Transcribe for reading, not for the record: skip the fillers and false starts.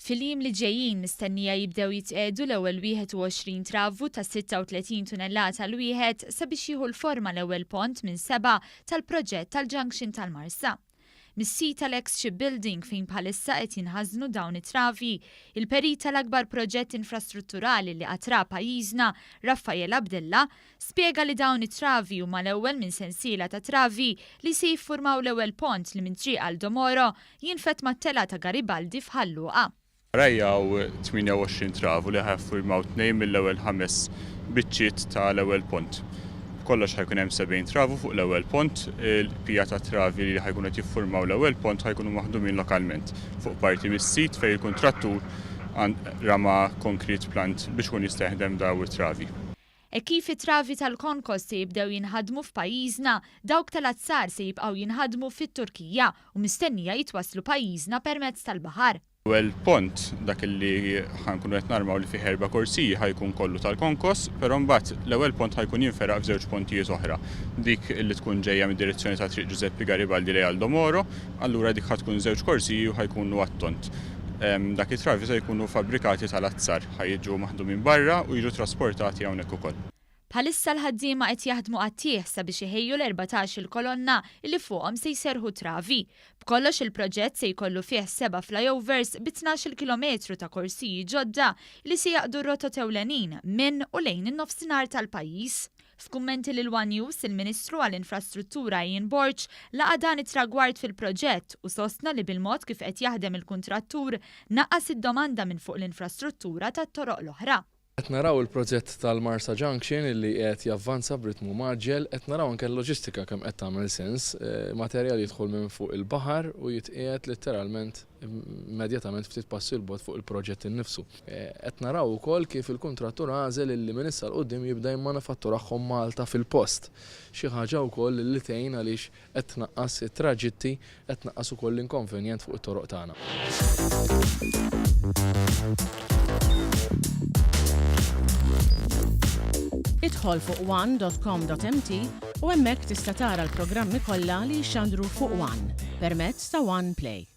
Fil-jiem li ġejjin mistennija jibdew jitqiegħdu l-ewwel 21 travu ta' 36 tunellata l-wieħed sabiex jieħu l-forma l-ewwel pont minn sebgħa tal-proġett tal-Junction tal-Marsa. Mis-sit tal-eks Shipbuilding fejn bħalissa qed jinħażnu dawn it-travi, il-perit tal-akbar proġett infrastrutturali li qatt ra pajjiżna, Raffael Abdilla, spjega li dawn it-travi huma l-ewwel minn sensiela ta' travi li se jiffurmaw l-ewwel pont li minn Triq Aldo Moro jinfed mat-telgħa ta' Garibaldi f'Ħal Luqa. Warajja hawn 28 travu li ħa jiffurmaw tnejn mill-ewwel ħames biċċiet ta' l-ewwel pont. B'kollox ħa jkun hemm 70 travu fuq l-ewwel pont. Il-bqija tat-travi li ħa jkunu qed jiffurmaw l-ewwel pont ħa jkunu maħdumin lokalment fuq parti mis-sit fejn il-kuntrattur rama concrete plant biex ikun jista' jaħdem daw it-travi. Hekk kif it-travi tal-konkos se jibdew jinħadmu f'pajjiżna, dawk tal-azzar se jibqgħu jinħadmu fit-Turkija u mistennija jitwasslu pajjiżna permezz tal-baħar. L-ewwel pont, dak li ħa nkunu qed narmaw li fih erba' korsiji ħa jkun kollu tal-konkos, però mbagħad l-ewwel pont ħa jkun jinferaq f'żewġ pontijiet oħra. Dik li tkun ġejja mid-direzzjoni ta' Triq Ġużeppi Garibaldi lejn Aldo Moro, allura dik ħa tkun żewġ korsiji u ħa jkunu għat-tond. Dak it-travi se jkunu fabbrikati tal-azzar, ħa jiġu maħdumin barra u jiġu trasportati hawnhekk ukoll. Bħalissa l-ħaddiema qed jaħdmu qatigħ sabiex iħejju l-14-il kolonna li fuqhom se jserrħu t-travi. B'kollox il-proġett se jkollu fih seba' flyovers bi 12-il kilometru ta' korsiji ġodda li se jgħaqqdu r-rotot ewlenin minn u lejn in-Nofsinhar tal-pajjiż. F'kummenti lil one News, il-Ministru għall-Infrastruttura Ian Borg laqa' dan it-tragward fil-proġett u sostna li bil-mod kif qed jaħdem il-kuntrattur naqqas id-domanda minn fuq l-infrastruttura tat-toroq l-oħra. Qed naraw il-proġett tal-Marsa Junction illi qiegħed javvanza b'ritmu mgħaġġel, qed naraw anke l-loġistika kemm qed tagħmel sens, materjal jidħol minn fuq il-baħar u jitqiegħed litteralment immedjatament ftit passi 'l bogħod fuq il-proġett innifsu. Qed naraw ukoll kif il-kuntrattur għażel illi minn issa 'l quddiem jibda jimmanifatturahom Malta fil-post. Xi ħaġa wkoll li tgħin għaliex qed tnaqqas it-traġitti, qed tnaqqas ukoll l-inkonvenjent fuq it-toroq tagħna. Idħol fuq one dot com dot mt u hemmhekk tista' tara l-programmi kollha li jixxandru fuq one permezz ta' One Play.